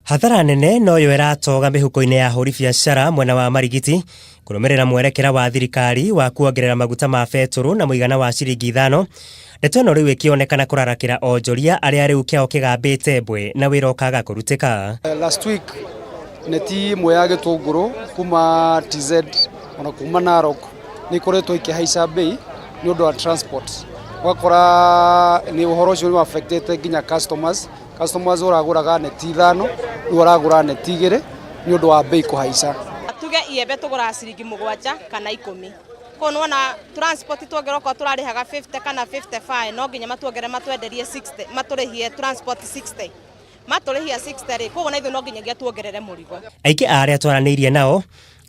Hathara nene noyo ĩratoga mĩhuko-inĩ ya ahũri biacara mwena wa Marigiti kũrũmĩrĩra mwerekera wa thirikari wa kuongerera maguta ma betũrũ na mũigana wa ciringi ithano. Ndeto ĩno rĩu ĩkĩonekana kũrarakĩra onjoria arĩa rĩu kĩao kĩgambĩte mbwe na wĩra ũkaga kũrutĩka. Last week neti ĩmwe ya gĩtũngũrũ kuma TZ ona kuma Narok nĩ ikoretwo ikĩhaica bei nĩ ũndũ wa transport. Ũgakora nĩ ũhoro ũcio nĩ affectĩte nginya customers. Customers ũragũraga neti ithano rĩu aragũra neti igĩrĩ nĩ ũndũ wa bei kũhaica. Tuge iembe tũgũraga ciringi 7 kana 10. Koguo nĩwona transport tuongerera okorwo tũrarĩhaga 50 kana 55 no nginya matuongerere matwenderie 60, matũrĩhie transport 60. Matũrĩhia 60 rĩ, koguo na ithuĩ no nginyagia tuongerere mũrigo. Aingĩ a arĩa twaranĩirie nao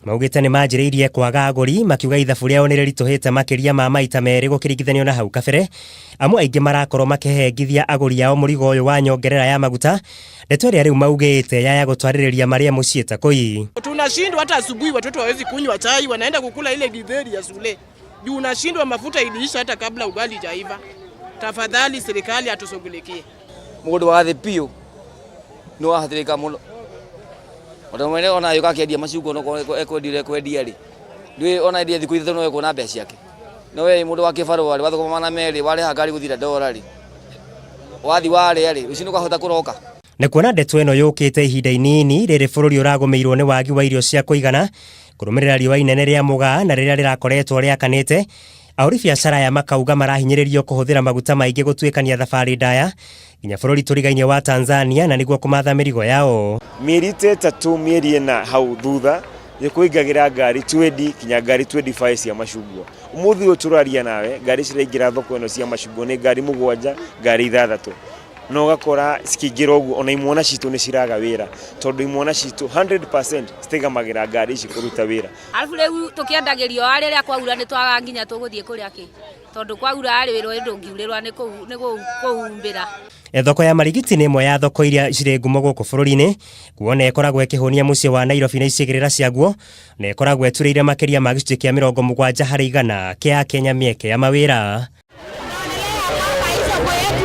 maugĩte nĩ manjĩrĩirie kwaga agũri makiuga ithabu rĩao nĩ rĩritũhĩte makĩria ma maita merĩ gũkĩringithanio na hau kabere. Amu aingĩ marakorwo makĩhengithia agũri ao mũrigo ũyũ wa nyongerera ya maguta, ndeto ĩrĩa rĩu maugĩte yaya gũtwarĩrĩria marĩe mũciĩ ta kũi. Tunashindwa hata asubuhi watoto hawezi kunywa chai, wanaenda kukula ile githeri ya shule. Juu unashindwa mafuta iliisha hata kabla ugali hajaiva. Tafadhali serikali atushughulikie. Mũndũ wa thĩ biũ nĩ wahatĩrĩka mũno. Tondũ mwene ona agĩũka akĩendia macungwa onokorwo ekwendia ũrĩa ekwendia rĩ, ndũĩ ona endia thikũ 3 no ekuona mbeca ciake. No we mũndũ wa kĩbarũa rĩ, wathũkũma 200 warĩha ngari gũthira ndora rĩ, wathi warĩa rĩ, rũciũ nĩ ũkahota kũroka? Na kuona ndeto ĩno yũkĩte ihinda inini rĩrĩ bũrũri ũragũmĩirwo nĩ wagi wa irio cia kũigana kũrũmĩrĩra riũa inene rĩa mũgaa na rĩrĩa rĩrakoretwo rĩakanĩte, ahũri biacara aya makauga marahinyĩrĩrio kũhũthĩra maguta maingĩ gũtuĩkania thabarĩ ndaya nginya bũrũri tũrigainie wa Tanzania na nĩguo kũmatha mĩrigo yao. Mĩeri ta ĩtatũ mĩeri ĩna hau thutha nĩ kũingagĩra ngari 20 kinya ngari 25 cia macungwa. Ũmũthĩ ũyũ tũraria nawe ngari ciraingĩra thoko ĩno cia macungwa nĩ ngari 7, ngari 6. Na ũgakora cikĩingĩra ũguo ona imwana citũ nĩ ciraga wĩra tondũ imwana citũ 100% citigamagĩra ngari ici kũruta wĩra. Arabu rĩu tũkĩendagĩrio rĩrĩa kwaura nĩ twagaga nginya tũgũthiĩ kũrĩa kĩ, tondũ kwaura rĩ wĩra ũyũ ndũngiurĩrwa nĩ kũhumbĩra. Thoko ya Marigiti nĩ ĩmwe ya thoko iria cirĩ ngumo gũkũ bũrũri-inĩ, kuona ĩkoragwo ĩkĩhũnia mũciĩ wa Nairobi na icigĩrĩra ciaguo, na ĩkoragwo ĩturĩire makĩria ma gĩcunjĩ kĩa 70% kĩa Akenya mĩeke ya mawĩra.